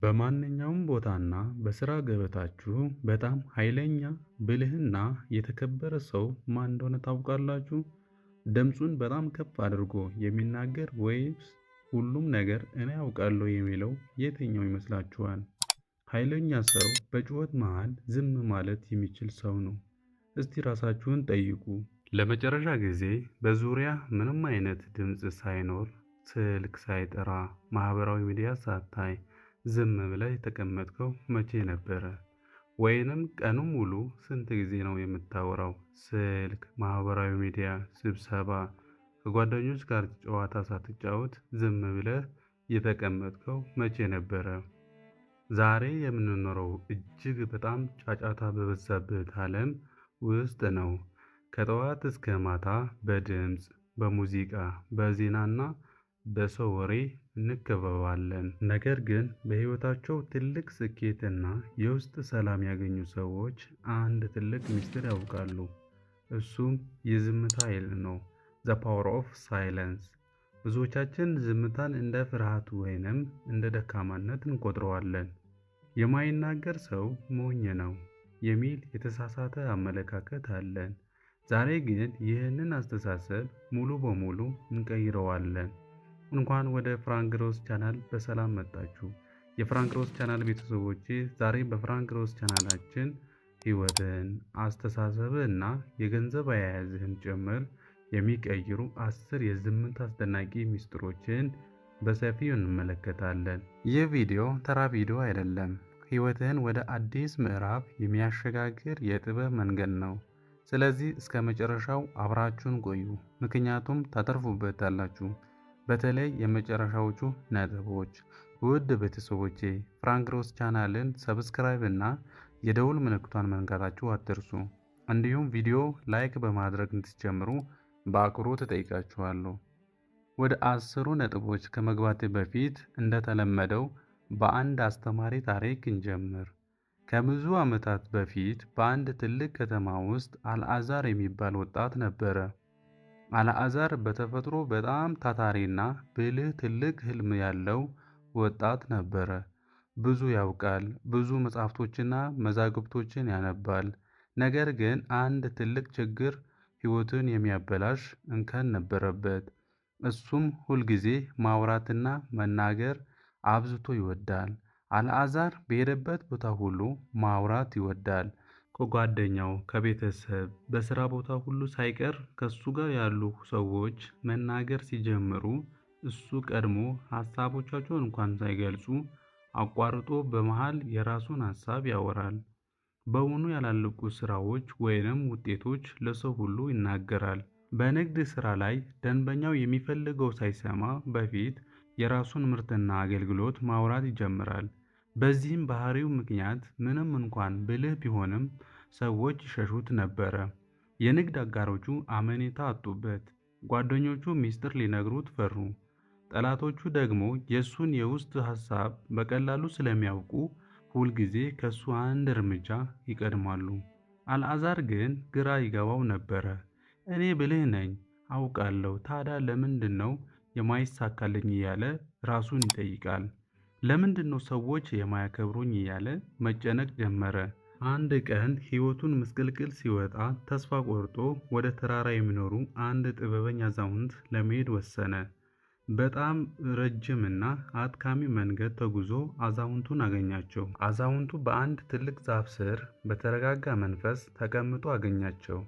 በማንኛውም ቦታና በስራ ገበታችሁ በጣም ኃይለኛ፣ ብልህና የተከበረ ሰው ማን እንደሆነ ታውቃላችሁ? ድምፁን በጣም ከፍ አድርጎ የሚናገር ወይስ ሁሉም ነገር እኔ አውቃለሁ የሚለው የትኛው ይመስላችኋል? ኃይለኛ ሰው በጩኸት መሃል ዝም ማለት የሚችል ሰው ነው። እስቲ ራሳችሁን ጠይቁ። ለመጨረሻ ጊዜ በዙሪያ ምንም አይነት ድምፅ ሳይኖር፣ ስልክ ሳይጠራ፣ ማህበራዊ ሚዲያ ሳታይ ዝም ብለህ የተቀመጥከው መቼ ነበረ? ወይንም ቀኑን ሙሉ ስንት ጊዜ ነው የምታወራው? ስልክ፣ ማህበራዊ ሚዲያ፣ ስብሰባ፣ ከጓደኞች ጋር ጨዋታ ሳትጫወት ዝም ብለህ የተቀመጥከው መቼ ነበረ? ዛሬ የምንኖረው እጅግ በጣም ጫጫታ በበዛበት ዓለም ውስጥ ነው። ከጠዋት እስከ ማታ በድምፅ፣ በሙዚቃ፣ በዜናና በሰው ወሬ እንከበባለን። ነገር ግን በሕይወታቸው ትልቅ ስኬትና የውስጥ ሰላም ያገኙ ሰዎች አንድ ትልቅ ምስጢር ያውቃሉ። እሱም የዝምታ ኃይል ነው። The power of silence። ብዙዎቻችን ዝምታን እንደ ፍርሃት ወይንም እንደ ደካማነት እንቆጥረዋለን። የማይናገር ሰው ሞኝ ነው የሚል የተሳሳተ አመለካከት አለን። ዛሬ ግን ይህንን አስተሳሰብ ሙሉ በሙሉ እንቀይረዋለን። እንኳን ወደ ፍራንክሮስ ቻናል በሰላም መጣችሁ። የፍራንክሮስ ቻናል ቤተሰቦቼ፣ ዛሬ በፍራንክሮስ ቻናላችን ሕይወትን፣ አስተሳሰብህ እና የገንዘብ አያያዝህን ጭምር የሚቀይሩ 10 የዝምታ አስደናቂ ሚስጥሮችን በሰፊው እንመለከታለን። ይህ ቪዲዮ ተራ ቪዲዮ አይደለም። ሕይወትህን ወደ አዲስ ምዕራፍ የሚያሸጋግር የጥበብ መንገድ ነው። ስለዚህ እስከ መጨረሻው አብራችሁን ቆዩ፣ ምክንያቱም ታተርፉበታላችሁ። በተለይ የመጨረሻዎቹ ነጥቦች። ውድ ቤተሰቦቼ፣ ፍራንክሮስ ቻናልን subscribe እና የደውል ምልክቷን መንካታችሁ አትርሱ። እንዲሁም ቪዲዮ like በማድረግ እንድትጀምሩ በአክብሮት እጠይቃችኋለሁ። ወደ 10ሩ ነጥቦች ከመግባቴ በፊት እንደተለመደው በአንድ አስተማሪ ታሪክ እንጀምር። ከብዙ ዓመታት በፊት በአንድ ትልቅ ከተማ ውስጥ አልዓዛር የሚባል ወጣት ነበረ። አልዓዛር በተፈጥሮ በጣም ታታሪና ብልህ፣ ትልቅ ህልም ያለው ወጣት ነበረ። ብዙ ያውቃል፣ ብዙ መጽሐፍቶችና መዛግብቶችን ያነባል። ነገር ግን አንድ ትልቅ ችግር፣ ሕይወቱን የሚያበላሽ እንከን ነበረበት። እሱም ሁልጊዜ ማውራትና መናገር አብዝቶ ይወዳል። አልዓዛር በሄደበት ቦታ ሁሉ ማውራት ይወዳል። ከጓደኛው፣ ከቤተሰብ፣ በስራ ቦታ ሁሉ ሳይቀር ከሱ ጋር ያሉ ሰዎች መናገር ሲጀምሩ እሱ ቀድሞ ሀሳቦቻቸውን እንኳን ሳይገልጹ አቋርጦ በመሃል የራሱን ሀሳብ ያወራል። በውኑ ያላለቁ ስራዎች ወይንም ውጤቶች ለሰው ሁሉ ይናገራል። በንግድ ስራ ላይ ደንበኛው የሚፈልገው ሳይሰማ በፊት የራሱን ምርትና አገልግሎት ማውራት ይጀምራል። በዚህም ባህሪው ምክንያት ምንም እንኳን ብልህ ቢሆንም ሰዎች ይሸሹት ነበረ። የንግድ አጋሮቹ አመኔታ አጡበት። ጓደኞቹ ሚስጥር ሊነግሩት ፈሩ። ጠላቶቹ ደግሞ የእሱን የውስጥ ሀሳብ በቀላሉ ስለሚያውቁ ሁልጊዜ ከሱ አንድ እርምጃ ይቀድማሉ። አልዓዛር ግን ግራ ይገባው ነበረ። እኔ ብልህ ነኝ አውቃለሁ፣ ታዲያ ለምንድን ነው የማይሳካልኝ እያለ ራሱን ይጠይቃል። ለምንድን ነው ሰዎች የማያከብሩኝ እያለ መጨነቅ ጀመረ። አንድ ቀን ሕይወቱን ምስቅልቅል ሲወጣ ተስፋ ቆርጦ ወደ ተራራ የሚኖሩ አንድ ጥበበኛ አዛውንት ለመሄድ ወሰነ። በጣም ረጅምና አድካሚ መንገድ ተጉዞ አዛውንቱን አገኛቸው። አዛውንቱ በአንድ ትልቅ ዛፍ ስር በተረጋጋ መንፈስ ተቀምጦ አገኛቸው።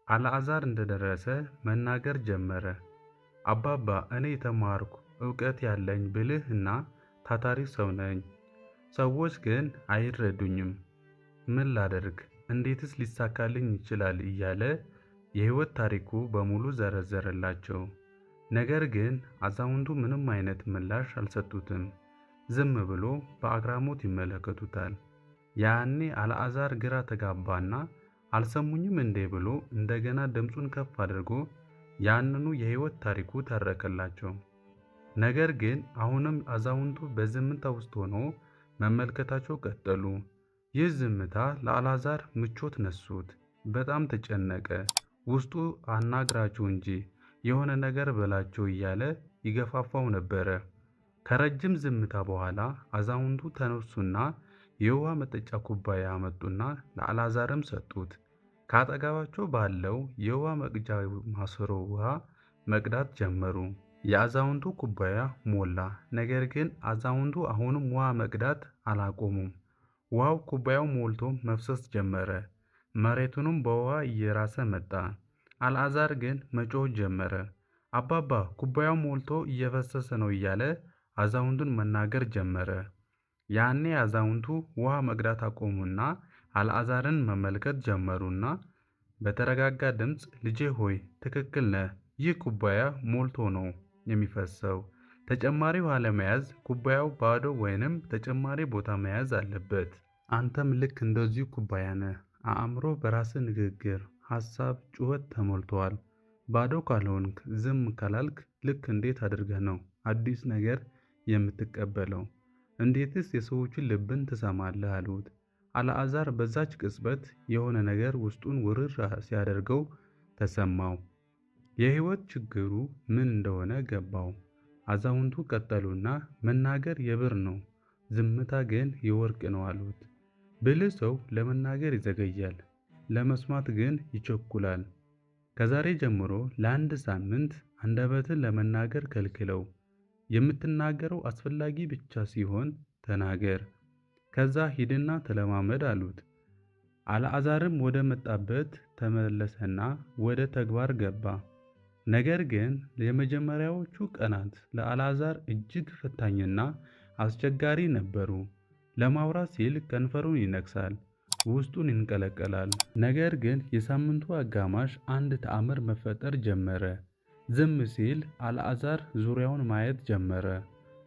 አልዓዛር እንደደረሰ መናገር ጀመረ። አባባ፣ እኔ የተማርኩ፣ እውቀት ያለኝ፣ ብልህ እና ታታሪ ሰው ነኝ። ሰዎች ግን አይረዱኝም። ምን ላደርግ? እንዴትስ ሊሳካልኝ ይችላል? እያለ የህይወት ታሪኩ በሙሉ ዘረዘረላቸው። ነገር ግን አዛውንቱ ምንም አይነት ምላሽ አልሰጡትም። ዝም ብሎ በአግራሞት ይመለከቱታል። ያኔ አልዓዛር ግራ ተጋባና አልሰሙኝም እንዴ ብሎ እንደገና ድምፁን ከፍ አድርጎ ያንኑ የህይወት ታሪኩ ተረከላቸው። ነገር ግን አሁንም አዛውንቱ በዝምታ ውስጥ ሆኖ መመልከታቸው ቀጠሉ። ይህ ዝምታ ለአልዓዛር ምቾት ነሱት። በጣም ተጨነቀ። ውስጡ አናግራቸው እንጂ፣ የሆነ ነገር በላቸው እያለ ይገፋፋው ነበረ። ከረጅም ዝምታ በኋላ አዛውንቱ ተነሱና የውሃ መጠጫ ኩባያ አመጡና ለአልዓዛርም ሰጡት። ከአጠገባቸው ባለው የውሃ መቅጃ ማሰሮ ውሃ መቅዳት ጀመሩ። የአዛውንቱ ኩባያ ሞላ። ነገር ግን አዛውንቱ አሁንም ውሃ መቅዳት አላቆሙም። ውሃው ኩባያው ሞልቶ መፍሰስ ጀመረ። መሬቱንም በውሃ እየራሰ መጣ። አልዓዛር ግን መጮህ ጀመረ። አባባ፣ ኩባያው ሞልቶ እየፈሰሰ ነው እያለ አዛውንቱን መናገር ጀመረ። ያኔ አዛውንቱ ውሃ መቅዳት አቆሙና አልዓዛርን መመልከት ጀመሩና በተረጋጋ ድምፅ፣ ልጄ ሆይ፣ ትክክል ነህ፣ ይህ ኩባያ ሞልቶ ነው የሚፈሰው። ተጨማሪ ውሃ ለመያዝ ኩባያው ባዶ ወይንም ተጨማሪ ቦታ መያዝ አለበት። አንተም ልክ እንደዚሁ ኩባያ ነህ። አእምሮ በራስህ ንግግር፣ ሐሳብ፣ ጩኸት ተሞልተዋል። ባዶ ካልሆንክ፣ ዝም ካላልክ ልክ እንዴት አድርገህ ነው አዲስ ነገር የምትቀበለው? እንዴትስ የሰዎችን ልብን ትሰማለህ? አሉት። አልዓዛር በዛች ቅጽበት የሆነ ነገር ውስጡን ውርር ሲያደርገው ተሰማው። የህይወት ችግሩ ምን እንደሆነ ገባው። አዛውንቱ ቀጠሉና መናገር የብር ነው፣ ዝምታ ግን የወርቅ ነው አሉት። ብልህ ሰው ለመናገር ይዘገያል፣ ለመስማት ግን ይቸኩላል። ከዛሬ ጀምሮ ለአንድ ሳምንት አንደበትን ለመናገር ከልክለው። የምትናገረው አስፈላጊ ብቻ ሲሆን ተናገር። ከዛ ሂድና ተለማመድ አሉት። አልዓዛርም ወደ መጣበት ተመለሰና ወደ ተግባር ገባ። ነገር ግን የመጀመሪያዎቹ ቀናት ለአልዓዛር እጅግ ፈታኝና አስቸጋሪ ነበሩ። ለማውራት ሲል ከንፈሩን ይነክሳል፣ ውስጡን ይንቀለቀላል። ነገር ግን የሳምንቱ አጋማሽ አንድ ተአምር መፈጠር ጀመረ። ዝም ሲል አልዓዛር ዙሪያውን ማየት ጀመረ።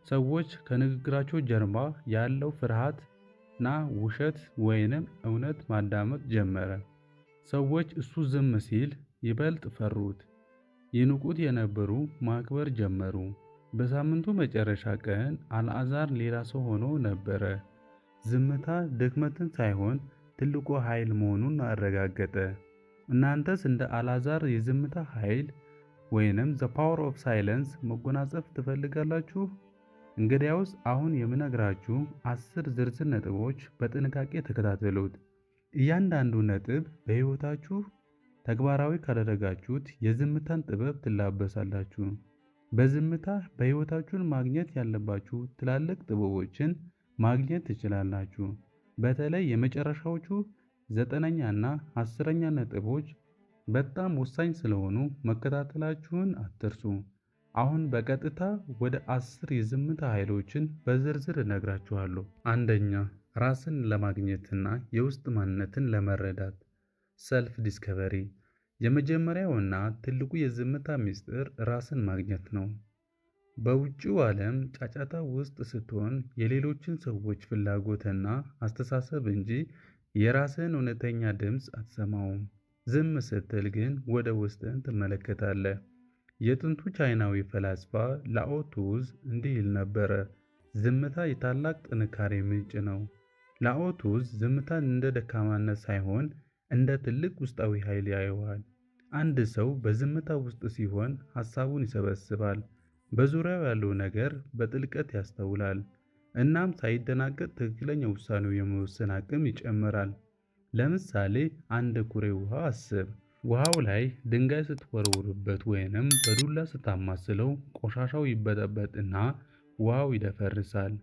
ሰዎች ከንግግራቸው ጀርባ ያለው ፍርሃትና ውሸት ወይንም እውነት ማዳመጥ ጀመረ። ሰዎች እሱ ዝም ሲል ይበልጥ ፈሩት። ይንቁት የነበሩ ማክበር ጀመሩ። በሳምንቱ መጨረሻ ቀን አልዓዛር ሌላ ሰው ሆኖ ነበረ። ዝምታ ድክመትን ሳይሆን ትልቁ ኃይል መሆኑን አረጋገጠ። እናንተስ እንደ አልዓዛር የዝምታ ኃይል ወይንም the power of silence መጎናጸፍ ትፈልጋላችሁ? እንግዲያውስ አሁን የምነግራችሁ 10 ዝርዝር ነጥቦች በጥንቃቄ ተከታተሉት። እያንዳንዱ ነጥብ በሕይወታችሁ ተግባራዊ ካደረጋችሁት የዝምታን ጥበብ ትላበሳላችሁ። በዝምታ በሕይወታችሁ ማግኘት ያለባችሁ ትላልቅ ጥበቦችን ማግኘት ትችላላችሁ። በተለይ የመጨረሻዎቹ 9ኛ እና 10ኛ ነጥቦች በጣም ወሳኝ ስለሆኑ መከታተላችሁን አትርሱ። አሁን በቀጥታ ወደ 10 የዝምታ ኃይሎችን በዝርዝር እነግራችኋለሁ። አንደኛ፣ ራስን ለማግኘትና የውስጥ ማንነትን ለመረዳት፣ self discovery። የመጀመሪያውና ትልቁ የዝምታ ምስጢር ራስን ማግኘት ነው። በውጪው ዓለም ጫጫታ ውስጥ ስትሆን የሌሎችን ሰዎች ፍላጎትና አስተሳሰብ እንጂ የራስህን እውነተኛ ድምፅ አትሰማውም። ዝም ስትል ግን ወደ ውስጥህ ትመለከታለህ። የጥንቱ ቻይናዊ ፈላስፋ ላኦ ቱዝ እንዲህ ይል ነበረ፣ ዝምታ የታላቅ ጥንካሬ ምንጭ ነው። ላኦ ቱዝ ዝምታን እንደ ደካማነት ሳይሆን እንደ ትልቅ ውስጣዊ ኃይል ያየዋል። አንድ ሰው በዝምታ ውስጥ ሲሆን ሐሳቡን ይሰበስባል፣ በዙሪያው ያለው ነገር በጥልቀት ያስተውላል፣ እናም ሳይደናገጥ ትክክለኛ ውሳኔው የመወሰን አቅም ይጨምራል። ለምሳሌ አንድ ኩሬ ውሃ አስብ። ውሃው ላይ ድንጋይ ስትወረውርበት ወይንም በዱላ ስታማስለው ቆሻሻው ይበጠበጥና ውሃው ይደፈርሳል።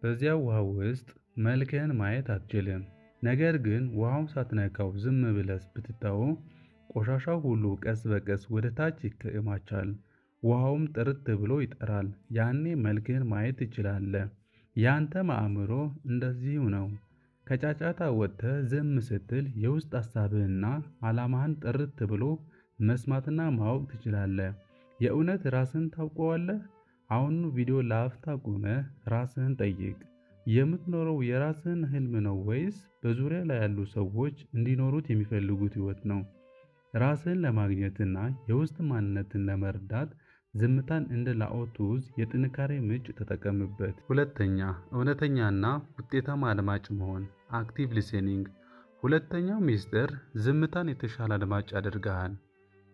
በዚያ ውሃ ውስጥ መልክህን ማየት አትችልም። ነገር ግን ውሃውን ሳትነካው ዝም ብለህ ብትተወው ቆሻሻው ሁሉ ቀስ በቀስ ወደ ታች ይከማቻል። ውሃውም ጥርት ብሎ ይጠራል። ያኔ መልክህን ማየት ትችላለህ። ያንተም አእምሮ እንደዚሁ ነው። ከጫጫታ ወጥተህ ዝም ስትል የውስጥ ሐሳብህንና ዓላማህን ጥርት ብሎ መስማትና ማወቅ ትችላለህ። የእውነት ራስህን ታውቀዋለህ? አሁኑኑ ቪዲዮ ለአፍታ አቁመህ ራስህን ጠይቅ። የምትኖረው የራስህን ህልም ነው ወይስ በዙሪያ ላይ ያሉ ሰዎች እንዲኖሩት የሚፈልጉት ህይወት ነው? ራስህን ለማግኘትና የውስጥ ማንነትን ለመረዳት ዝምታን እንደ ላኦ ቱዝ የጥንካሬ ምንጭ ተጠቀምበት። ሁለተኛ፣ እውነተኛና ውጤታማ አድማጭ መሆን፣ active listening። ሁለተኛው ሚስጥር ዝምታን የተሻለ አድማጭ ያደርግሃል።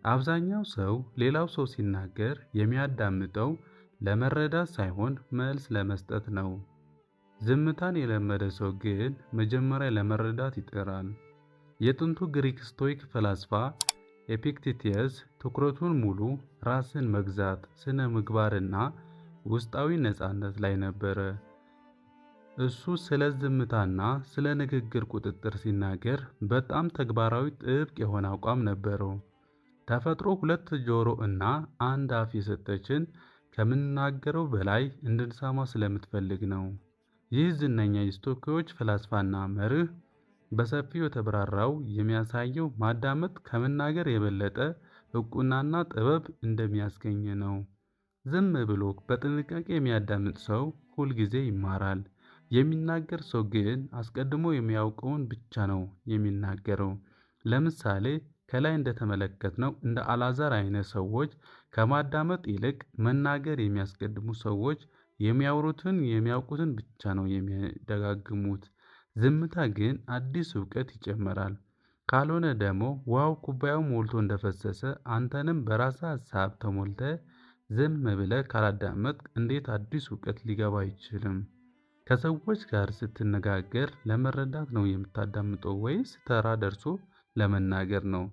አብዛኛው ሰው ሌላው ሰው ሲናገር የሚያዳምጠው ለመረዳት ሳይሆን መልስ ለመስጠት ነው። ዝምታን የለመደ ሰው ግን መጀመሪያ ለመረዳት ይጥራል። የጥንቱ ግሪክ ስቶይክ ፈላስፋ ኤፒክቴተስ ትኩረቱን ሙሉ ራስን መግዛት፣ ስነ ምግባርና ውስጣዊ ነፃነት ላይ ነበረ። እሱ ስለ ዝምታና ስለ ንግግር ቁጥጥር ሲናገር በጣም ተግባራዊ፣ ጥብቅ የሆነ አቋም ነበረው። ተፈጥሮ ሁለት ጆሮ እና አንድ አፍ የሰጠችን ከምንናገረው በላይ እንድንሰማ ስለምትፈልግ ነው። ይህ ዝነኛ የስቶይኮች ፈላስፋና መርህ በሰፊው የተብራራው የሚያሳየው ማዳመጥ ከመናገር የበለጠ ዕውቅናና ጥበብ እንደሚያስገኝ ነው። ዝም ብሎ በጥንቃቄ የሚያዳምጥ ሰው ሁልጊዜ ይማራል። የሚናገር ሰው ግን አስቀድሞ የሚያውቀውን ብቻ ነው የሚናገረው። ለምሳሌ ከላይ እንደተመለከትነው እንደ አላዛር አይነት ሰዎች ከማዳመጥ ይልቅ መናገር የሚያስቀድሙ ሰዎች የሚያወሩትን የሚያውቁትን ብቻ ነው የሚደጋግሙት። ዝምታ ግን አዲስ እውቀት ይጨምራል። ካልሆነ ደግሞ ውሃው ኩባያው ሞልቶ እንደፈሰሰ አንተንም በራስህ ሀሳብ ተሞልተህ ዝም ብለህ ካላዳመጥክ እንዴት አዲስ እውቀት ሊገባ አይችልም? ከሰዎች ጋር ስትነጋገር ለመረዳት ነው የምታዳምጠው ወይስ ተራ ደርሶ ለመናገር ነው?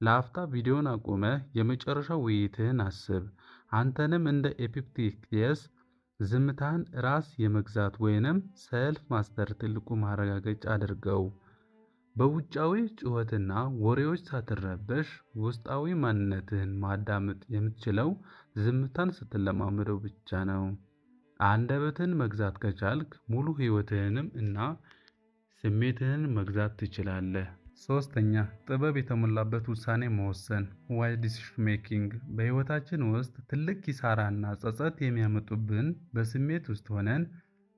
ለአፍታ ቪዲዮን አቁመህ የመጨረሻው ውይይትህን አስብ። አንተንም እንደ ኤፒክቴተስ ዝምታን ራስ የመግዛት ወይንም self master ትልቁ ማረጋገጫ አድርገው። በውጫዊ ጩኸትና ወሬዎች ሳትረበሽ ውስጣዊ ማንነትህን ማዳመጥ የምትችለው ዝምታን ስትለማመደው ብቻ ነው። አንደበትህን መግዛት ከቻልክ ሙሉ ህይወትህንም እና ስሜትህን መግዛት ትችላለህ። ሶስተኛ፣ ጥበብ የተሞላበት ውሳኔ መወሰን wise decision making። በህይወታችን ውስጥ ትልቅ ኪሳራና ጸጸት የሚያመጡብን በስሜት ውስጥ ሆነን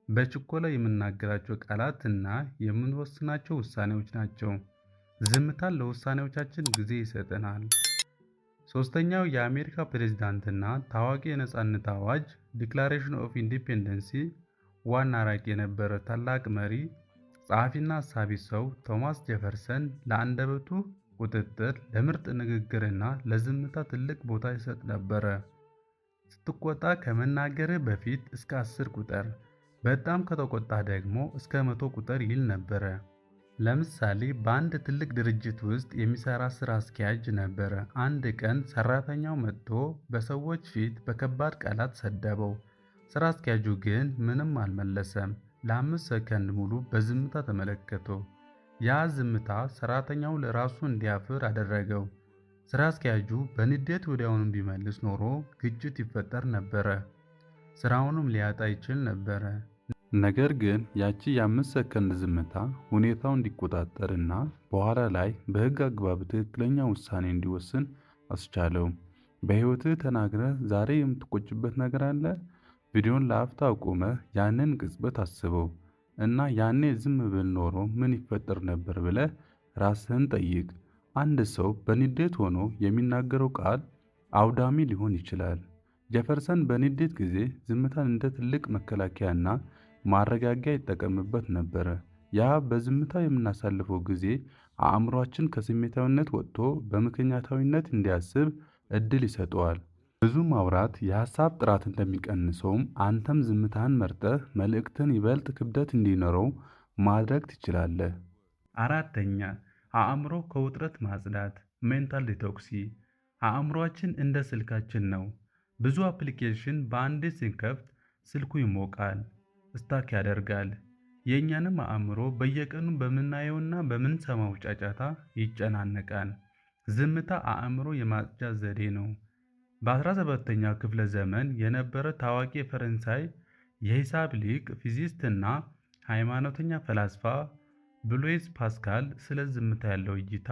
በችኮላ የምንናገራቸው ቃላት እና የምንወስናቸው ውሳኔዎች ናቸው። ዝምታን ለውሳኔዎቻችን ጊዜ ይሰጠናል። ሶስተኛው የአሜሪካ ፕሬዝዳንትና ታዋቂ የነጻነት አዋጅ Declaration of Independence ዋና አራቂ የነበረ ታላቅ መሪ፣ ጸሐፊና አሳቢ ሰው ቶማስ ጄፈርሰን ለአንደበቱ ቁጥጥር፣ ለምርጥ ንግግርና ለዝምታ ትልቅ ቦታ ይሰጥ ነበረ። ስትቆጣ ከመናገርህ በፊት እስከ 10 ቁጥር፣ በጣም ከተቆጣህ ደግሞ እስከ 100 ቁጥር ይል ነበረ። ለምሳሌ በአንድ ትልቅ ድርጅት ውስጥ የሚሰራ ስራ አስኪያጅ ነበረ። አንድ ቀን ሰራተኛው መጥቶ በሰዎች ፊት በከባድ ቃላት ሰደበው። ስራ አስኪያጁ ግን ምንም አልመለሰም። ለ5 ሰከንድ ሙሉ በዝምታ ተመለከተው። ያ ዝምታ ሰራተኛው ለራሱ እንዲያፍር አደረገው። ስራ አስኪያጁ በንዴት ወዲያውኑ ቢመልስ ኖሮ ግጭት ይፈጠር ነበረ። ስራውንም ሊያጣ ይችል ነበረ። ነገር ግን ያቺ የ5 ሰከንድ ዝምታ ሁኔታውን እንዲቆጣጠርና በኋላ ላይ በህግ አግባብ ትክክለኛ ውሳኔ እንዲወስን አስቻለው። በህይወትህ ተናግረህ ዛሬ የምትቆጭበት ነገር አለ? ቪዲዮን ለአፍታ አቁመህ ያንን ቅጽበት አስበው እና ያኔ ዝም ብል ኖሮ ምን ይፈጠር ነበር ብለህ ራስህን ጠይቅ። አንድ ሰው በንዴት ሆኖ የሚናገረው ቃል አውዳሚ ሊሆን ይችላል። ጄፈርሰን በንዴት ጊዜ ዝምታን እንደ ትልቅ መከላከያና ማረጋጊያ ይጠቀምበት ነበረ። ያ በዝምታ የምናሳልፈው ጊዜ አእምሯችን ከስሜታዊነት ወጥቶ በምክንያታዊነት እንዲያስብ እድል ይሰጠዋል። ብዙ ማውራት የሀሳብ ጥራት እንደሚቀንሰውም አንተም ዝምታን መርጠህ መልእክትን ይበልጥ ክብደት እንዲኖረው ማድረግ ትችላለህ። አራተኛ፣ አእምሮ ከውጥረት ማጽዳት mental detox። አእምሮአችን እንደ ስልካችን ነው። ብዙ application በአንዴ ስንከፍት ስልኩ ይሞቃል፣ stuck ያደርጋል። የእኛንም አእምሮ በየቀኑ በምናየውና በምንሰማው ጫጫታ ይጨናነቃል። ዝምታ አእምሮ የማጽጃ ዘዴ ነው። በ17ኛው ክፍለ ዘመን የነበረ ታዋቂ የፈረንሳይ የሂሳብ ሊቅ፣ physicist እና ሃይማኖተኛ ፈላስፋ ብሌዝ ፓስካል ስለ ዝምታ ያለው እይታ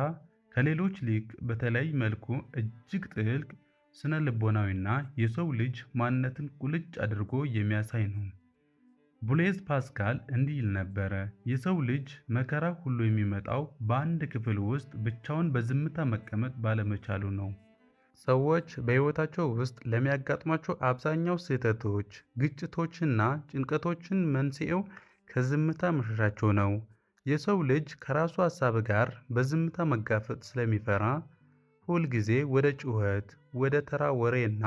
ከሌሎች ሊቅ በተለየ መልኩ እጅግ ጥልቅ፣ ስነ ልቦናዊና የሰው ልጅ ማንነትን ቁልጭ አድርጎ የሚያሳይ ነው። ብሌዝ ፓስካል እንዲህ ይል ነበረ፣ የሰው ልጅ መከራ ሁሉ የሚመጣው በአንድ ክፍል ውስጥ ብቻውን በዝምታ መቀመጥ ባለመቻሉ ነው። ሰዎች በሕይወታቸው ውስጥ ለሚያጋጥሟቸው አብዛኛው ስህተቶች፣ ግጭቶችና ጭንቀቶችን መንስኤው ከዝምታ መሸሻቸው ነው። የሰው ልጅ ከራሱ ሀሳብ ጋር በዝምታ መጋፈጥ ስለሚፈራ ሁል ጊዜ ወደ ጩኸት፣ ወደ ተራ ወሬና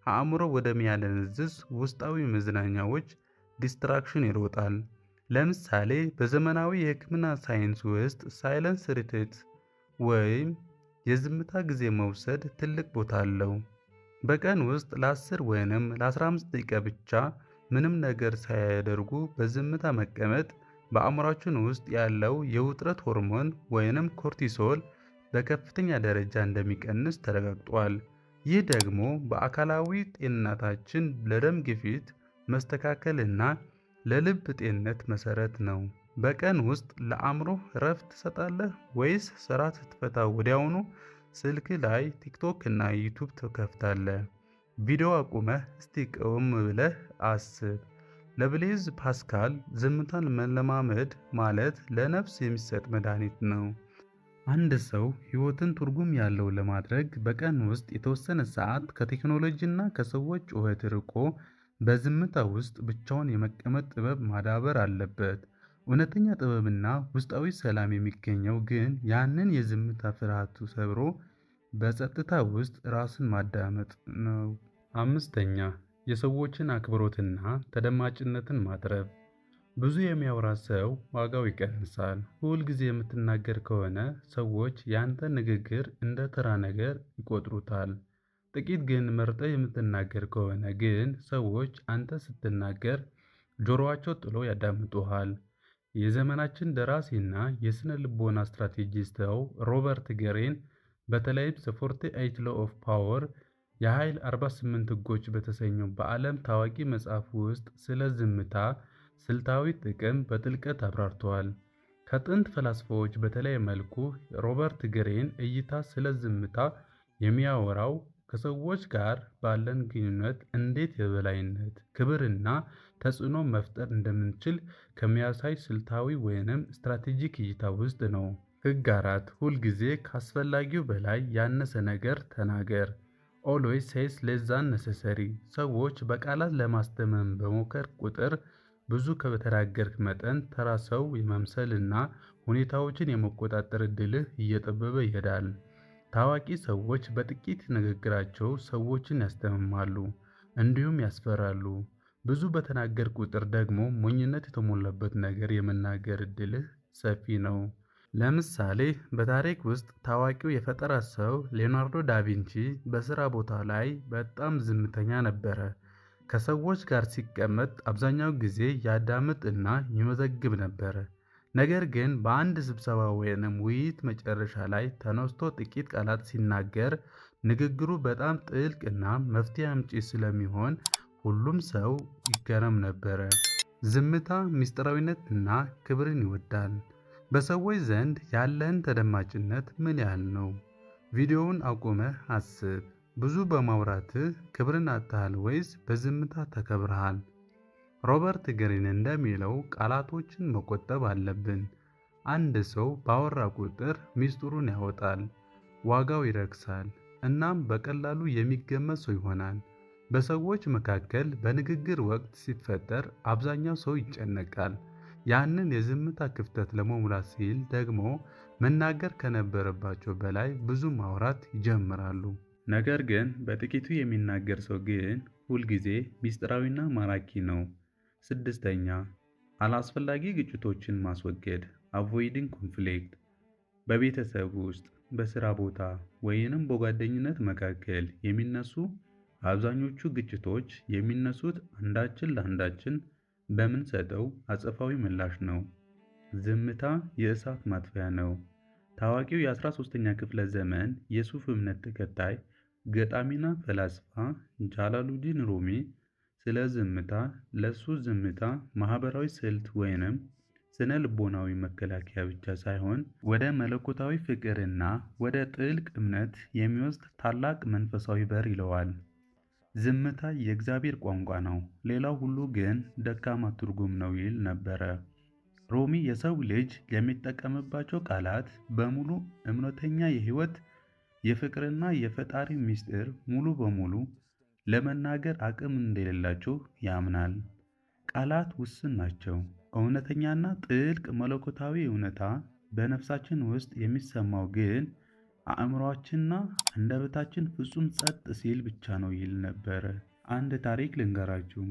አእምሮ ወደሚያደነዝዝ ውስጣዊ መዝናኛዎች distraction ይሮጣል። ለምሳሌ በዘመናዊ የሕክምና ሳይንስ ውስጥ silence retreat ወይም የዝምታ ጊዜ መውሰድ ትልቅ ቦታ አለው። በቀን ውስጥ ለ10 ወይንም ለ15 ደቂቃ ብቻ ምንም ነገር ሳያደርጉ በዝምታ መቀመጥ በአእምሯችን ውስጥ ያለው የውጥረት ሆርሞን ወይንም cortisol በከፍተኛ ደረጃ እንደሚቀንስ ተረጋግጧል። ይህ ደግሞ በአካላዊ ጤንነታችን፣ ለደም ግፊት መስተካከልና ለልብ ጤንነት መሰረት ነው። በቀን ውስጥ ለአእምሮህ እረፍት ትሰጣለህ ወይስ ስራ ስትፈታ ወዲያውኑ ስልክ ላይ ቲክቶክ እና ዩቲዩብ ትከፍታለህ? ቪዲዮ አቁመህ እስቲ ቆም ብለህ አስብ። ለብሌዝ ፓስካል ዝምታን መለማመድ ማለት ለነፍስ የሚሰጥ መድኃኒት ነው። አንድ ሰው ሕይወትን ትርጉም ያለው ለማድረግ በቀን ውስጥ የተወሰነ ሰዓት ከቴክኖሎጂና ከሰዎች ጩኸት ርቆ በዝምታ ውስጥ ብቻውን የመቀመጥ ጥበብ ማዳበር አለበት። እውነተኛ ጥበብና ውስጣዊ ሰላም የሚገኘው ግን ያንን የዝምታ ፍርሃት ሰብሮ በጸጥታ ውስጥ ራስን ማዳመጥ ነው። አምስተኛ፣ የሰዎችን አክብሮትና ተደማጭነትን ማትረፍ። ብዙ የሚያወራ ሰው ዋጋው ይቀንሳል። ሁል ጊዜ የምትናገር ከሆነ ሰዎች ያንተን ንግግር እንደ ተራ ነገር ይቆጥሩታል። ጥቂት ግን መርጠህ የምትናገር ከሆነ ግን ሰዎች አንተ ስትናገር ጆሮአቸው ጥሎ ያዳምጡሃል። የዘመናችን ደራሲና የስነ ልቦና ስትራቴጂስታው ሮበርት ግሪን በተለይም The 48 Law of Power፣ የኃይል 48 ሕጎች በተሰኘው በዓለም ታዋቂ መጽሐፍ ውስጥ ስለ ዝምታ ስልታዊ ጥቅም በጥልቀት አብራርተዋል። ከጥንት ፈላስፋዎች በተለየ መልኩ ሮበርት ግሪን እይታ ስለ ዝምታ የሚያወራው ከሰዎች ጋር ባለን ግንኙነት እንዴት የበላይነት፣ ክብርና ተጽዕኖ መፍጠር እንደምንችል ከሚያሳይ ስልታዊ ወይንም strategic እይታ ውስጥ ነው። ሕግ 4፣ ሁልጊዜ ከአስፈላጊው በላይ ያነሰ ነገር ተናገር። Always say less than necessary። ሰዎች በቃላት ለማስደመም በሞከርክ ቁጥር ብዙ ከተናገርክ መጠን ተራ ሰው የመምሰልና ሁኔታዎችን የመቆጣጠር ዕድልህ እየጠበበ ይሄዳል። ታዋቂ ሰዎች በጥቂት ንግግራቸው ሰዎችን ያስደምማሉ፣ እንዲሁም ያስፈራሉ። ብዙ በተናገርክ ቁጥር ደግሞ ሞኝነት የተሞላበት ነገር የመናገር ዕድልህ ሰፊ ነው። ለምሳሌ በታሪክ ውስጥ ታዋቂው የፈጠራ ሰው ሊዮናርዶ ዳቪንቺ በስራ ቦታ ላይ በጣም ዝምተኛ ነበረ። ከሰዎች ጋር ሲቀመጥ አብዛኛው ጊዜ ያዳምጥ እና ይመዘግብ ነበር። ነገር ግን በአንድ ስብሰባ ወይንም ውይይት መጨረሻ ላይ ተነስቶ ጥቂት ቃላት ሲናገር ንግግሩ በጣም ጥልቅ እና መፍትሄ አምጪ ስለሚሆን ሁሉም ሰው ይገረም ነበረ። ዝምታ ምስጢራዊነት እና ክብርን ይወዳል። በሰዎች ዘንድ ያለህን ተደማጭነት ምን ያህል ነው? ቪዲዮውን አቁመህ አስብ። ብዙ በማውራትህ ክብርን አጥተሃል ወይስ በዝምታ ተከብረሃል? ሮበርት ግሪን እንደሚለው ቃላቶችን መቆጠብ አለብን። አንድ ሰው ባወራ ቁጥር ሚስጥሩን ያወጣል፣ ዋጋው ይረክሳል፣ እናም በቀላሉ የሚገመት ሰው ይሆናል። በሰዎች መካከል በንግግር ወቅት ሲፈጠር አብዛኛው ሰው ይጨነቃል። ያንን የዝምታ ክፍተት ለመሙላት ሲል ደግሞ መናገር ከነበረባቸው በላይ ብዙ ማውራት ይጀምራሉ። ነገር ግን በጥቂቱ የሚናገር ሰው ግን ሁልጊዜ ሚስጥራዊና ማራኪ ነው። ስድስተኛ፣ አላስፈላጊ ግጭቶችን ማስወገድ፣ avoiding conflict። በቤተሰብ ውስጥ፣ በስራ ቦታ ወይንም በጓደኝነት መካከል የሚነሱ አብዛኞቹ ግጭቶች የሚነሱት አንዳችን ለአንዳችን በምንሰጠው አጸፋዊ ምላሽ ነው። ዝምታ የእሳት ማጥፊያ ነው። ታዋቂው የ13ኛ ክፍለ ዘመን የሱፍ እምነት ተከታይ ገጣሚና ፈላስፋ ጃላሉዲን ሩሚ ስለ ዝምታ ለሱ ዝምታ ማህበራዊ ስልት ወይንም ስነ ልቦናዊ መከላከያ ብቻ ሳይሆን ወደ መለኮታዊ ፍቅርና ወደ ጥልቅ እምነት የሚወስድ ታላቅ መንፈሳዊ በር ይለዋል። ዝምታ የእግዚአብሔር ቋንቋ ነው፣ ሌላው ሁሉ ግን ደካማ ትርጉም ነው ይል ነበረ። ሩሚ የሰው ልጅ የሚጠቀምባቸው ቃላት በሙሉ እውነተኛ የህይወት፣ የፍቅርና የፈጣሪ ምስጢር ሙሉ በሙሉ ለመናገር አቅም እንደሌላቸው ያምናል። ቃላት ውስን ናቸው። እውነተኛና ጥልቅ መለኮታዊ እውነታ በነፍሳችን ውስጥ የሚሰማው ግን አእምሮአችንና አንደበታችን ፍጹም ጸጥ ሲል ብቻ ነው ይል ነበር። አንድ ታሪክ ልንገራችሁ።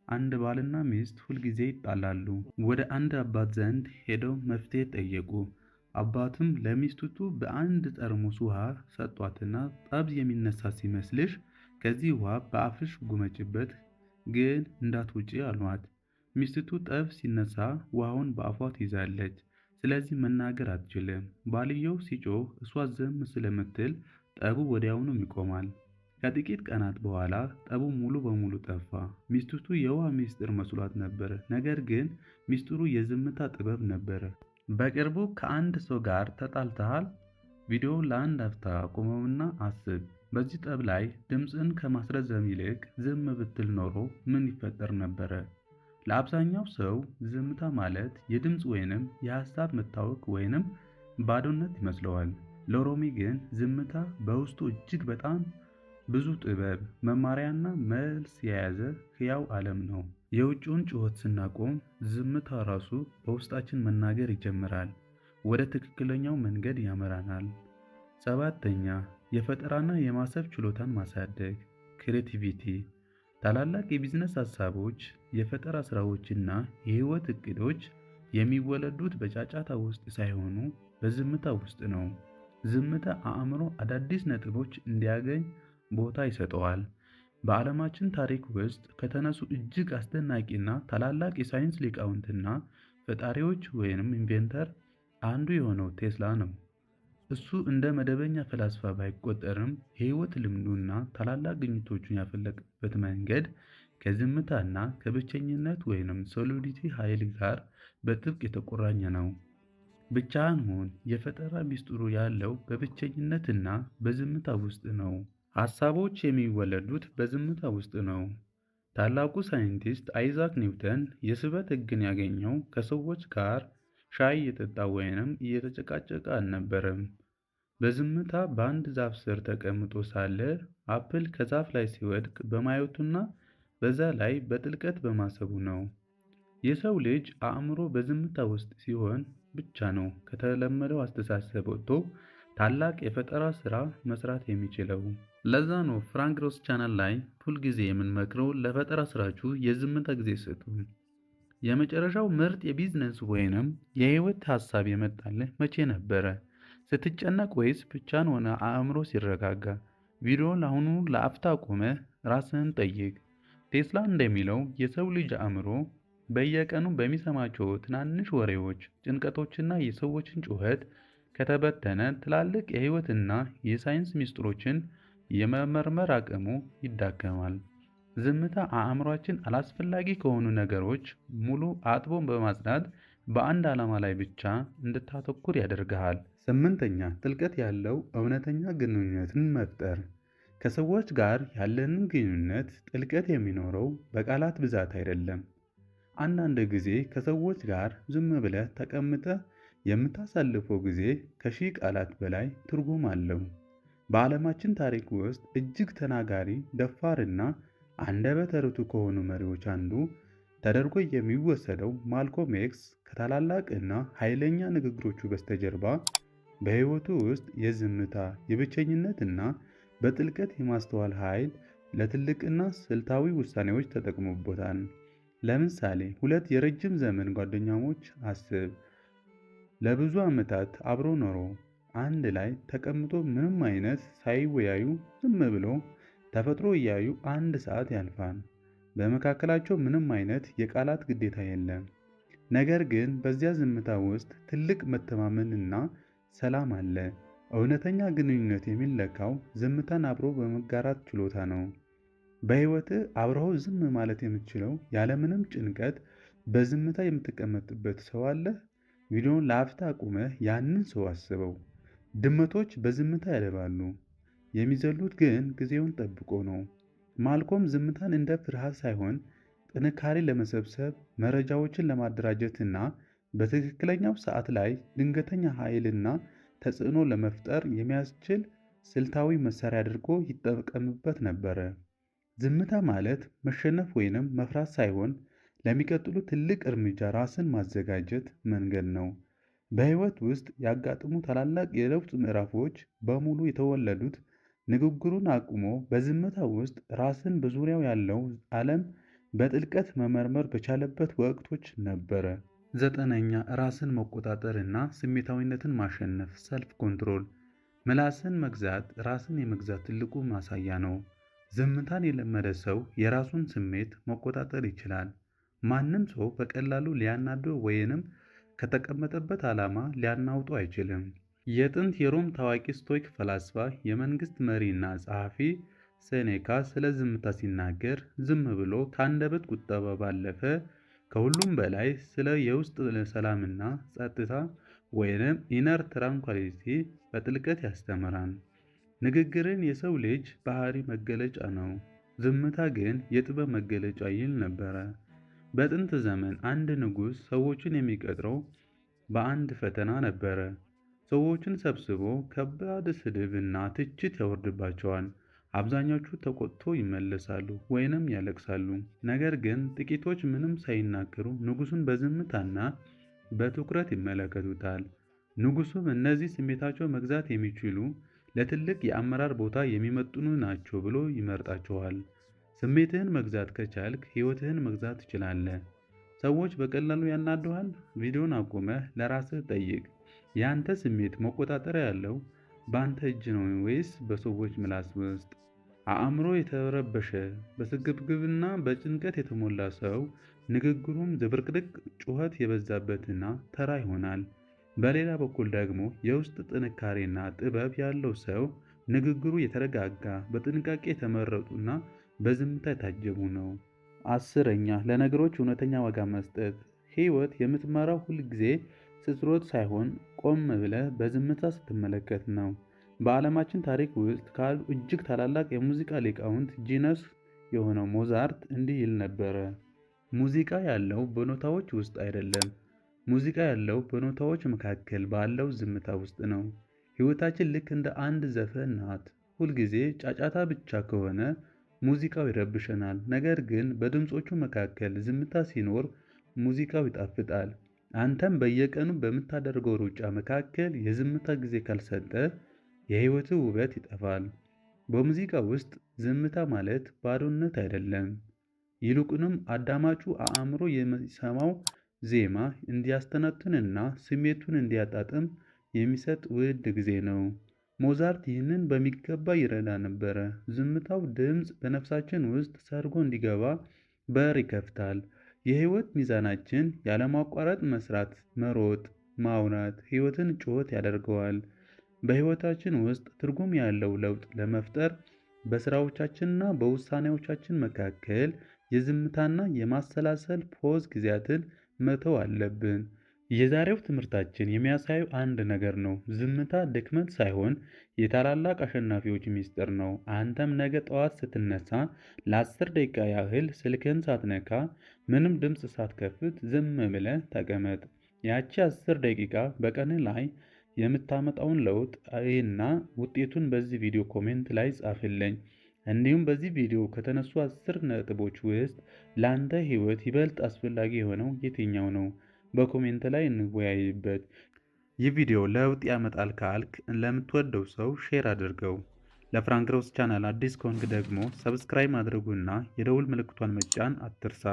አንድ ባልና ሚስት ሁልጊዜ ይጣላሉ። ወደ አንድ አባት ዘንድ ሄደው መፍትሄ ጠየቁ። አባቱም ለሚስቲቱ በአንድ ጠርሙስ ውሃ ሰጧትና ጠብ የሚነሳ ሲመስልሽ ከዚህ ውሃ በአፍሽ ጉመጭበት፣ ግን እንዳትውጪ አሏት። ሚስቲቱ ጠብ ሲነሳ ውሃውን በአፏ ትይዛለች። ስለዚህ መናገር አትችልም። ባልየው ሲጮህ እሷ ዝም ስለምትል ጠቡ ወዲያውኑ ይቆማል። ከጥቂት ቀናት በኋላ ጠቡ ሙሉ በሙሉ ጠፋ። ሚስቲቱ የውሃ ሚስጥር መስሏት ነበር፣ ነገር ግን ሚስጥሩ የዝምታ ጥበብ ነበር። በቅርቡ ከአንድ ሰው ጋር ተጣልተሃል? ቪዲዮውን ለአንድ አፍታ አቁመውና አስብ። በዚህ ጠብ ላይ ድምፅን ከማስረዘም ይልቅ ዝም ብትል ኖሮ ምን ይፈጠር ነበረ? ለአብዛኛው ሰው ዝምታ ማለት የድምፅ ወይንም የሐሳብ መታወክ ወይንም ባዶነት ይመስለዋል። ለሮሚ ግን ዝምታ በውስጡ እጅግ በጣም ብዙ ጥበብ፣ መማሪያና መልስ የያዘ ሕያው ዓለም ነው። የውጭውን ጩኸት ስናቆም ዝምታ ራሱ በውስጣችን መናገር ይጀምራል። ወደ ትክክለኛው መንገድ ያመራናል። ሰባተኛ፣ የፈጠራና የማሰብ ችሎታን ማሳደግ creativity። ታላላቅ የቢዝነስ ሀሳቦች፣ የፈጠራ ስራዎችና የህይወት እቅዶች የሚወለዱት በጫጫታ ውስጥ ሳይሆኑ በዝምታ ውስጥ ነው። ዝምታ አእምሮ አዳዲስ ነጥቦች እንዲያገኝ ቦታ ይሰጠዋል። በዓለማችን ታሪክ ውስጥ ከተነሱ እጅግ አስደናቂና ታላላቅ የሳይንስ ሊቃውንትና ፈጣሪዎች ወይንም inventor አንዱ የሆነው ቴስላ ነው። እሱ እንደ መደበኛ ፈላስፋ ባይቆጠርም የህይወት ልምዱና ታላላቅ ግኝቶቹን ያፈለቀበት መንገድ ከዝምታና ከብቸኝነት ወይንም solitude ኃይል ጋር በጥብቅ የተቆራኘ ነው። ብቻህን ሁን። የፈጠራ ሚስጥሩ ያለው በብቸኝነትና በዝምታ ውስጥ ነው። ሐሳቦች የሚወለዱት በዝምታ ውስጥ ነው። ታላቁ ሳይንቲስት አይዛክ ኒውተን የስበት ሕግን ያገኘው ከሰዎች ጋር ሻይ እየጠጣ ወይንም እየተጨቃጨቀ አልነበረም። በዝምታ በአንድ ዛፍ ስር ተቀምጦ ሳለ apple ከዛፍ ላይ ሲወድቅ በማየቱና በዛ ላይ በጥልቀት በማሰቡ ነው። የሰው ልጅ አእምሮ በዝምታ ውስጥ ሲሆን ብቻ ነው ከተለመደው አስተሳሰብ ወጥቶ ታላቅ የፈጠራ ስራ መስራት የሚችለው። ለዛ ነው ፍራንክ ሮስ ቻናል ላይ ሁልጊዜ የምንመክረው ለፈጠራ ስራችሁ የዝምታ ጊዜ ስጡ። የመጨረሻው ምርጥ የቢዝነስ ወይንም የህይወት ሀሳብ የመጣልህ መቼ ነበረ? ስትጨነቅ ወይስ ብቻህን ሆነ አእምሮ ሲረጋጋ? ቪዲዮውን ለአሁኑ ለአፍታ አቁመህ ራስህን ጠይቅ። ቴስላ እንደሚለው የሰው ልጅ አእምሮ በየቀኑ በሚሰማቸው ትናንሽ ወሬዎች፣ ጭንቀቶችና የሰዎችን ጩኸት ከተበተነ ትላልቅ የህይወትና የሳይንስ ሚስጥሮችን የመመርመር አቅሙ ይዳከማል። ዝምታ አእምሯችን አላስፈላጊ ከሆኑ ነገሮች ሙሉ አጥቦ በማጽዳት በአንድ ዓላማ ላይ ብቻ እንድታተኩር ያደርግሃል። ስምንተኛ፣ ጥልቀት ያለው እውነተኛ ግንኙነትን መፍጠር። ከሰዎች ጋር ያለንን ግንኙነት ጥልቀት የሚኖረው በቃላት ብዛት አይደለም። አንዳንድ ጊዜ ከሰዎች ጋር ዝም ብለህ ተቀምጠህ የምታሳልፈው ጊዜ ከሺህ ቃላት በላይ ትርጉም አለው። በዓለማችን ታሪክ ውስጥ እጅግ ተናጋሪ፣ ደፋርና አንደበተ ርቱዕ ከሆኑ መሪዎች አንዱ ተደርጎ የሚወሰደው ማልኮም ኤክስ ከታላላቅ እና ኃይለኛ ንግግሮቹ በስተጀርባ በሕይወቱ ውስጥ የዝምታ፣ የብቸኝነት እና በጥልቀት የማስተዋል ኃይል ለትልቅና ስልታዊ ውሳኔዎች ተጠቅሞበታል። ለምሳሌ ሁለት የረጅም ዘመን ጓደኛሞች አስብ። ለብዙ ዓመታት አብሮ ኖሮ አንድ ላይ ተቀምጦ ምንም አይነት ሳይወያዩ ዝም ብሎ ተፈጥሮ እያዩ አንድ ሰዓት ያልፋል። በመካከላቸው ምንም አይነት የቃላት ግዴታ የለም። ነገር ግን በዚያ ዝምታ ውስጥ ትልቅ መተማመንና ሰላም አለ። እውነተኛ ግንኙነት የሚለካው ዝምታን አብሮ በመጋራት ችሎታ ነው። በሕይወትህ አብረኸው ዝም ማለት የምትችለው ያለምንም ጭንቀት በዝምታ የምትቀመጥበት ሰው አለ? ቪዲዮውን ለአፍታ አቁመህ ያንን ሰው አስበው። ድመቶች በዝምታ ያደባሉ፣ የሚዘሉት ግን ጊዜውን ጠብቆ ነው። ማልኮም ዝምታን እንደ ፍርሃት ሳይሆን ጥንካሬ ለመሰብሰብ፣ መረጃዎችን ለማደራጀትና በትክክለኛው ሰዓት ላይ ድንገተኛ ኃይልና ተጽዕኖ ለመፍጠር የሚያስችል ስልታዊ መሳሪያ አድርጎ ይጠቀምበት ነበር። ዝምታ ማለት መሸነፍ ወይንም መፍራት ሳይሆን ለሚቀጥሉ ትልቅ እርምጃ ራስን ማዘጋጀት መንገድ ነው። በሕይወት ውስጥ ያጋጠሙ ታላላቅ የለውጥ ምዕራፎች በሙሉ የተወለዱት ንግግሩን አቁሞ በዝምታ ውስጥ ራስን በዙሪያው ያለው ዓለም በጥልቀት መመርመር በቻለበት ወቅቶች ነበረ። ዘጠነኛ፣ ራስን መቆጣጠር እና ስሜታዊነትን ማሸነፍ self control። ምላስን መግዛት ራስን የመግዛት ትልቁ ማሳያ ነው። ዝምታን የለመደ ሰው የራሱን ስሜት መቆጣጠር ይችላል። ማንም ሰው በቀላሉ ሊያናድደው ወይንም ከተቀመጠበት ዓላማ ሊያናውጠው አይችልም። የጥንት የሮም ታዋቂ ስቶይክ ፈላስፋ፣ የመንግስት መሪና ጸሐፊ ሴኔካ ስለ ዝምታ ሲናገር ዝም ብሎ ከአንደበት ቁጠባ ባለፈ ከሁሉም በላይ ስለ የውስጥ ሰላምና ጸጥታ ወይንም inner tranquility በጥልቀት ያስተምራል። ንግግርን የሰው ልጅ ባህሪ መገለጫ ነው፣ ዝምታ ግን የጥበብ መገለጫ ይል ነበረ። በጥንት ዘመን አንድ ንጉሥ ሰዎችን የሚቀጥረው በአንድ ፈተና ነበረ። ሰዎችን ሰብስቦ ከባድ ስድብ እና ትችት ያወርድባቸዋል። አብዛኞቹ ተቆጥቶ ይመለሳሉ ወይንም ያለቅሳሉ። ነገር ግን ጥቂቶች ምንም ሳይናገሩ ንጉሱን በዝምታና በትኩረት ይመለከቱታል። ንጉሱም እነዚህ ስሜታቸው መግዛት የሚችሉ፣ ለትልቅ የአመራር ቦታ የሚመጥኑ ናቸው ብሎ ይመርጣቸዋል። ስሜትህን መግዛት ከቻልክ ሕይወትህን መግዛት ትችላለህ። ሰዎች በቀላሉ ያናድዱሃል? ቪዲዮን አቁመህ ለራስህ ጠይቅ። የአንተ ስሜት መቆጣጠሪያ ያለው በአንተ እጅ ነው ወይስ በሰዎች ምላስ ውስጥ? አእምሮ የተረበሸ፣ በስግብግብና በጭንቀት የተሞላ ሰው ንግግሩም ዝብርቅርቅ፣ ጩኸት የበዛበትና ተራ ይሆናል። በሌላ በኩል ደግሞ የውስጥ ጥንካሬና ጥበብ ያለው ሰው ንግግሩ የተረጋጋ፣ በጥንቃቄ የተመረጡና በዝምታ የታጀቡ ነው። 10ኛ፣ ለነገሮች እውነተኛ ዋጋ መስጠት። ሕይወት የምትመራው ሁል ጊዜ ስትሮጥ ሳይሆን ቆም ብለህ በዝምታ ስትመለከት ነው። በዓለማችን ታሪክ ውስጥ ካሉ እጅግ ታላላቅ የሙዚቃ ሊቃውንት genius የሆነው ሞዛርት እንዲህ ይል ነበረ። ሙዚቃ ያለው በኖታዎች ውስጥ አይደለም። ሙዚቃ ያለው በኖታዎች መካከል ባለው ዝምታ ውስጥ ነው። ሕይወታችን ልክ እንደ አንድ ዘፈን ናት። ሁልጊዜ ጫጫታ ብቻ ከሆነ ሙዚቃው ይረብሸናል። ነገር ግን በድምፆቹ መካከል ዝምታ ሲኖር ሙዚቃው ይጣፍጣል። አንተም በየቀኑ በምታደርገው ሩጫ መካከል የዝምታ ጊዜ ካልሰጠህ የሕይወትህ ውበት ይጠፋል። በሙዚቃ ውስጥ ዝምታ ማለት ባዶነት አይደለም። ይልቁንም አዳማጩ አእምሮ የሚሰማው ዜማ እንዲያስተነትንና ስሜቱን እንዲያጣጥም የሚሰጥ ውድ ጊዜ ነው። ሞዛርት ይህንን በሚገባ ይረዳ ነበረ። ዝምታው ድምፅ በነፍሳችን ውስጥ ሰርጎ እንዲገባ በር ይከፍታል። የሕይወት ሚዛናችን ያለማቋረጥ መስራት፣ መሮጥ፣ ማውራት ሕይወትን ጩኸት ያደርገዋል። በሕይወታችን ውስጥ ትርጉም ያለው ለውጥ ለመፍጠር በስራዎቻችንና በውሳኔዎቻችን መካከል የዝምታና የማሰላሰል pause ጊዜያትን መተው አለብን። የዛሬው ትምህርታችን የሚያሳየው አንድ ነገር ነው። ዝምታ ድክመት ሳይሆን የታላላቅ አሸናፊዎች ሚስጥር ነው። አንተም ነገ ጠዋት ስትነሳ ለ10 ደቂቃ ያህል ስልክህን ሳትነካ፣ ምንም ድምፅ ሳትከፍት ዝም ብለህ ተቀመጥ። ያቺ 10 ደቂቃ በቀን ላይ የምታመጣውን ለውጥ እና ውጤቱን በዚህ ቪዲዮ comment ላይ ጻፍልኝ። እንዲሁም በዚህ ቪዲዮ ከተነሱ 10 ነጥቦች ውስጥ ለአንተ ህይወት ይበልጥ አስፈላጊ የሆነው የትኛው ነው? በ comment ላይ እንወያይበት። ይህ ቪዲዮ ለውጥ ያመጣል ካልክ ለምትወደው ሰው share አድርገው። ለፍራንክ ሮስ ቻናል አዲስ ከሆንክ ደግሞ subscribe ማድረጉና የደውል ምልክቷን መጫን አትርሳ።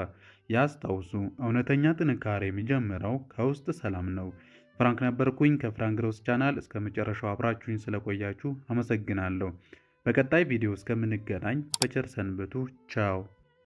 ያስታውሱ፣ እውነተኛ ጥንካሬ የሚጀምረው ከውስጥ ሰላም ነው። ፍራንክ ነበርኩኝ ከፍራንክ ሮስ ቻናል። እስከ መጨረሻው አብራችሁኝ ስለቆያችሁ አመሰግናለሁ። በቀጣይ ቪዲዮ እስከምንገናኝ በቸር ሰንብቱ። ቻው።